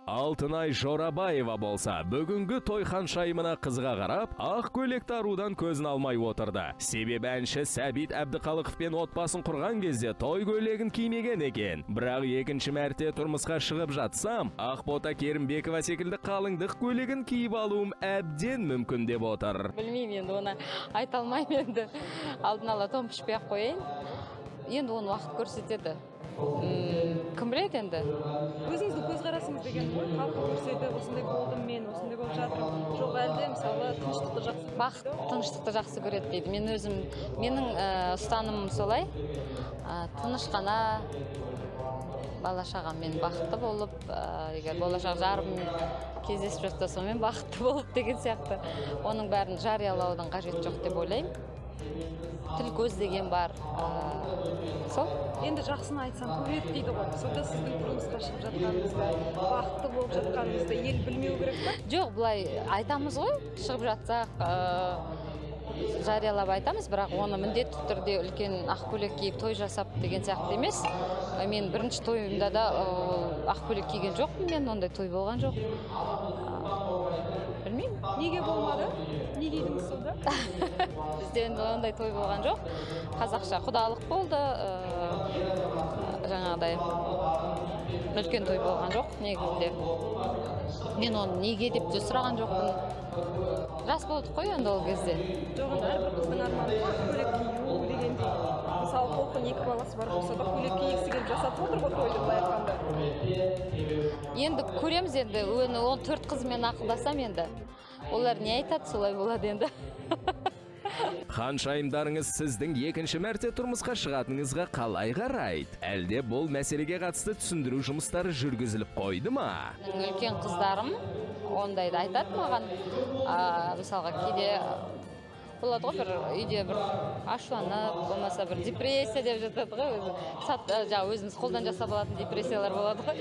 Алтынай Жорабаева болса, бүгінгі той ханшайымына қызыға қарап, ақ көйлекті арудан көзін алмай отырды. Себебі әнші Сәбит Әбдіқалықовпен отбасын құрған кезде той көйлегін кимеген екен. Бірақ екінші мәрте тұрмысқа шығып жатсам, Ақбота Керімбекова секілді қалыңдық көйлегін киіп алуым әбден мүмкін деп отыр. Білмеймін енді, оны айта алмаймын енді. Алдын ала тон пішпей-ақ қояйын. Енді оны уақыт көрсетеді. Кім біледі енді? Өзіңіздің көзқарасыңыз деген ғой, халыққа көрсетіп, осындай болдым мен, осындай болып жатырмын. Жоқ әлде мысалы тыныштықты жақсы көреді. Бақыт тыныштықты жақсы көреді дейді. Мен өзім, менің ұстанымым солай. Тыныш қана бала шағаммен бақытты болып, егер болашақ жарым кездесіп жатса, сонымен бақытты болып деген сияқты. Оның бәрін жариялаудың қажеті жоқ деп ойлаймын. Тіл көз деген бар. Сол. Енді жақсыны айтсам көреді дейді ғой. Сонда сіздің тұрмысқа шығып жатқаныңызды, бақытты болып жатқаныңызды ел білмеу керек пе? Жоқ, былай айтамыз ғой, шығып жатсақ, жариялап айтамыз, бірақ оны міндетті түрде үлкен ақ көйлек киіп той жасап деген сияқты емес. Мен бірінші тойымда да ақ көйлек киген жоқпын, мен ондай той болған жоқ. Білмеймін. Неге болмады? Не кидіңіз сонда? Бізде енді ондай той болған жоқ. Қазақша құдалық болды, жаңағыдай үлкен той болған жоқ негізінде. Мен оны неге деп те сұраған жоқпын. Жас болдық қой енді ол кезде. Жоқ, енді әрбір қыздың арманы ақ көйлек кию дегендей. Мысалы, Толқын екі баласы бар болса да көйлек кигісі келіп жасатып отыр ғой тойды, былай айтқанда. Енді көреміз енді, оны төрт қызымен ақылдасам енді. Олар не айтады, солай болады енді. Ханшайымдарыңыз сіздің екінші мәрте тұрмысқа шығатыныңызға қалай қарайды? Әлде бұл мәселеге қатысты түсіндіру жұмыстары жүргізіліп қойды ма? Үлкен қыздарым ондайды айтады маған. Мысалға, кейде болады ғой, бір үйде бір ашуланып, болмаса бір депрессия деп жатады ғой, өзі. Жаңа өзіміз қолдан жасап алатын депрессиялар болады ғой.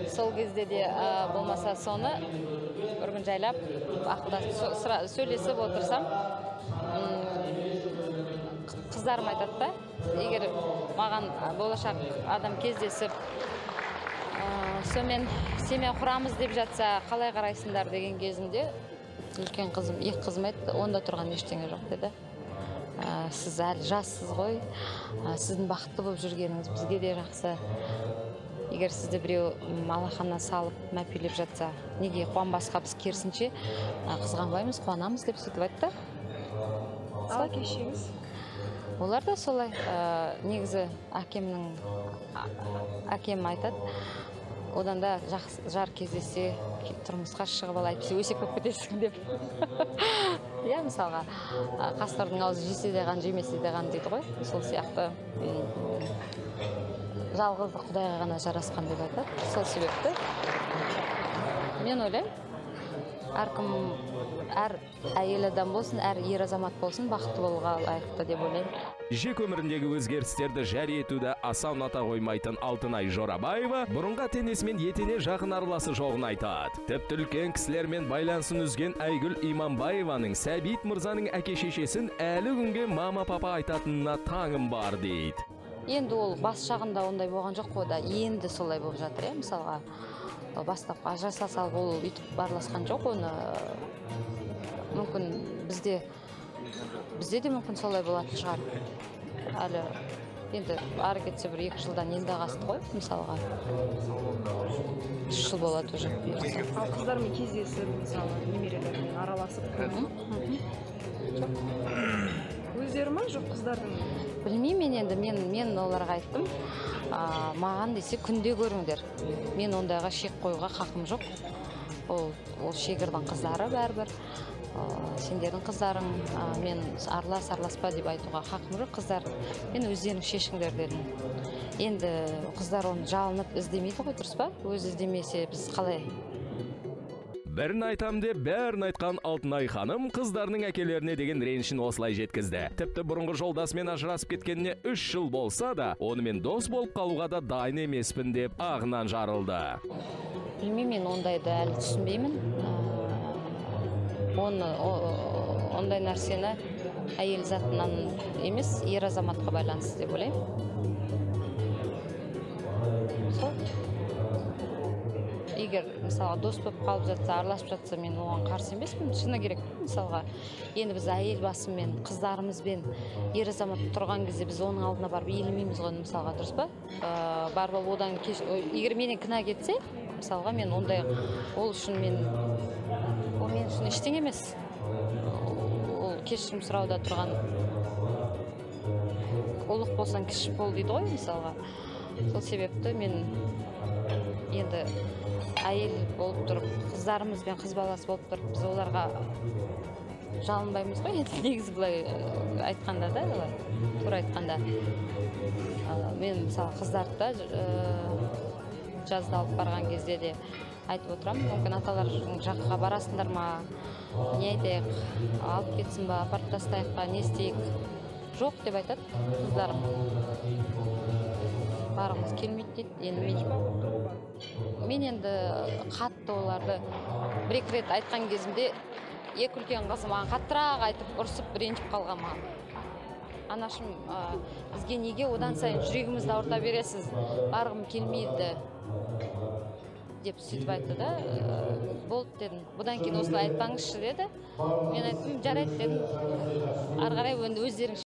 Сол кезде де, болмаса соны бір күн жайлап ақылдасып, сөйлесіп отырсам, қыздарым айтады да, егер маған болашақ адам кездесіп, сонымен семья құрамыз деп жатса, қалай қарайсыңдар деген кезімде үлкен қызым, екі қызым айтты, онда тұрған ештеңе жоқ деді. Сіз әлі жассыз ғой, сіздің бақытты болып жүргеніңіз бізге де жақсы. Егер сізді біреу алақанына салып мәпелеп жатса, неге қуанбасқа, біз керісінше, қызғанбаймыз, қуанамыз деп сөйтіп айтты. Ал әке шешеңіз? Олар да солай. Негізі әкем айтады, одан да жақсы жар кездессе, тұрмысқа шығып ал, әйтпесе өсек болып кетесің деп. Иә, мысалға, қасқырдың аузы жесе де қан, жемесе де қан дейді ғой. Сол сияқты, жалғыздық Құдайға ғана жарасқан деп айтады. Сол себепті мен ойлаймын, әркім, әр әйел адам болсын, әр ер азамат болсын, бақытты болуға лайықты деп ойлаймын. Жеке өміріндегі өзгерістерді жария етуді аса ұната қоймайтын Алтынай Жорабаева бұрынғы ата-енесімен етене жақын араласы жоғын айтады. Тіпті үлкен кісілермен байланысын үзген Айгүл Иманбаеваның Сәбит мырзаның әке-шешесін әлі күнге мама-папа айтатынына таңым бар дейді. Енді ол бас жағында ондай болған жоқ қой да, енді солай болып жатыр, иә, мысалға, бастапқы ажыраса салып ол өйтіп араласқан жоқ, оны мүмкін бізде де мүмкін солай болатын шығар. Әлі енді ары кетсе бір екі жылдан енді ағасты ғой, мысалға. 3 жыл болады уже. Ал қыздармен кездесіп, мысалы, немерелермен араласып Жоқ. Өздері ма, жоқ қыздардың? Білмеймін мен енді, мен оларға айттым. Маған десе күнде көріңдер. Мен ондайға шек қоюға хақым жоқ. Ол шегірдің қыздары бәрібір. Сендердің қыздарың, мен аралас, араласпа деп айтуға хақым жоқ. Қыздар, мен өздерің шешіңдер дедім. Енді қыздар оны жалынып іздемейді ғой, дұрыс па? Өзі іздемесе біз қалай? Бірін айтам деп бәрін айтқан Алтынай ханым қыздарының әкелеріне деген ренішін осылай жеткізді. Тіпті бұрынғы жолдасымен ажырасып кеткеніне 3 жыл болса да, онымен дос болып қалуға да дайын емеспін деп ағынан жарылды. Білмеймін, мен ондайды әлі түсінбеймін. Ондай нәрсені әйел затынан емес, ер азаматқа байланысты деп ойлаймын. Сол. Егер мысалға дос болып қалып жатса, араласып жатса, мен оған қарсы емеспін, шыны керек. Мысалға, енді біз әйел басымен, қыздарымызбен ер азамат тұрған кезде біз оның алдына барып иілмейміз ғой, мысалға, дұрыс па? Барып алып одан егер менен кінә кетсе, мысалға, мен ондай, ол үшін мен, ол мен үшін ештеңе емес. Ол кешірім сұрауда тұрған, ұлық болсаң кіші бол дейді ғой, мысалға. Сол себепті мен енді әйел болып тұрып, қыздарымызбен қыз баласы болып тұрып, біз оларға жалынбаймыз ғой енді, негізі былай айтқанда да, былай тура айтқанда. Мен мысалы қыздарды да жазда алып барған кезде де айтып отырамын, мүмкін аталар жаққа барасыңдар ма, не айтайық, алып кетсін ба, апарып тастайық па, не істейік? Жоқ деп айтады қыздарым. Барғымыз келмейді дейді. Енді мен енді қатты оларды бір-екі рет айтқан кезімде екі үлкен қызым маған қаттырақ айтып, ұрсып, ренжіп қалған маған. Анашым, бізге неге одан сайын жүрегімізді ауырта бересіз, барғым келмейді деп сөйтіп айтты да, болды дедім. Бұдан кейін осылай айтпаңызшы деді. Мен айттым, жарайды дедім. Ары қарай енді өздерің